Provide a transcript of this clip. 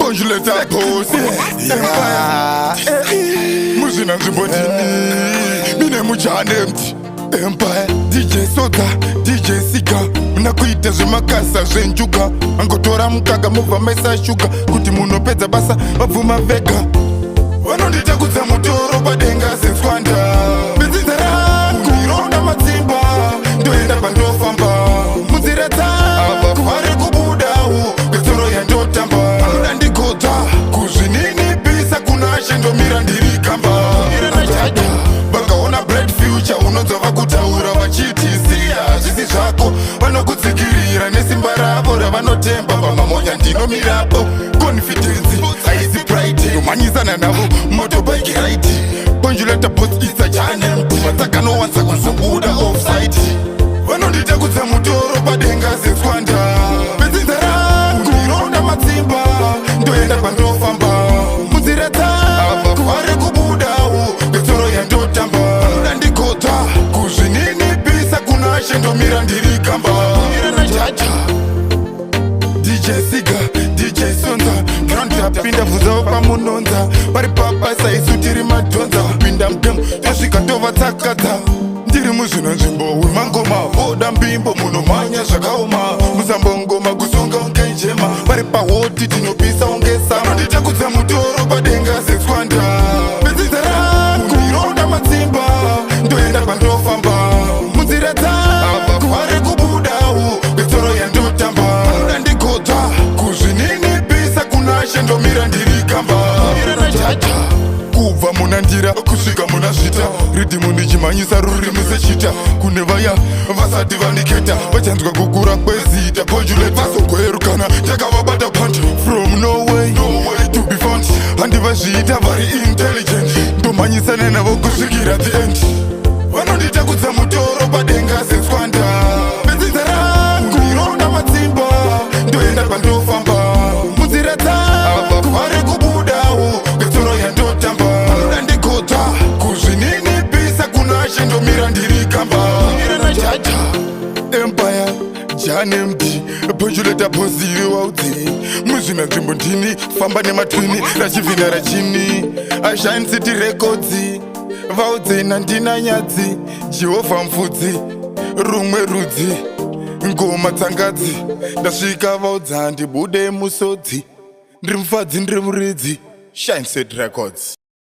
Bonjuleta boss Empire. Muzvina nzvimbo ndini mine muchanemti Empire. DJ Soda, DJ Siga, muna kuita zvemakasa zvenjuga, angotora mukaka mubva maisa shuga kuti munopedza basa vabvuma vega. Vanonditakudza mutoro padenga setswanda, bedzinza rangu ronda matsimba, ndoenda pandofamba munzira dzangu vari kubudawo kwetsoro yandotamba. Vanoda ndigodza kuzvininipisa kuna She, ndomira ndiri kamba. Vakaona bright future unonzwa vakutaura vachiti siya zvisi zvako. Vanokutsikirira nesimba ravo ravanotemba. Pamamonya ndinomirapo, confidence haisi pride. Ndomhanyisana navo motorbike ride. Bonjuleta boss isa chanemti vatsakanowanza kuzobuda offside. Vanonditakudza mutoro padenga setswanda, bedzinza rangu ronda matsimba, ndoenda pandofamba munzira dzangu vari kubudawo kwetsoro yandotamba. Vanoda ndigodza kuzvininipisa kuna She, ndomira ndiri kamba. DJ Siga, DJ Sonza, ground tapinda, bvunzavo pamunonza. Vari pabasa, isu tiri madhonza. Kupinda mugame tasvika tovatsakadza. Ndiri muzvino nzvimbo wemangoma, voda mbimbo munomhanya zvakaoma. Musambongoma kusunga unge njema, vari pahoti tinopisa unge sama. Vanonditakudza mutoro padenga setswanda, bedzinza rangu ronda matsimba, ndoenda pandofamba munzira dzangu vari kubudawo kwetsoro yandotamba. Vanoda ndigodza kuzvininipisa kuna She, ndomira ndiri kamba. Kubva muna Ndira kusvika muna Zvita, riddim ndichimhanyisa rurimi sechita. Kune vaya vasati vandiketa vachanzwa kukura kwezita Bonjulet. Vazogwerukana takavabata pant from nowhere, nowhere to be found. Handivazviita vari intelligent, ndomhanyisana navo kusvikira the end. Vanonditakudza mutoro padenga setswanda, bedzinza rangu ronda matsimba, ndoenda pandofamba munzira dzangu vari kubudawo kwetsoro yandotamba. Vanoda ndigodza kuzvininipisa kuna She, ndomira ndiri kamba. Empire janemd Bonjuleta boss waudzi muzvina nzvimbo ndini famba nematwini rachivhina rachini aShine City Records. Vaudze nandina nyadzi, Jehovha mfudzi, rumwe rudzi ngoma tsangadzi. Ndasvika vaudza ndibude musodzi, ndiri mufadzi, ndiri muridzi. Shine City Records.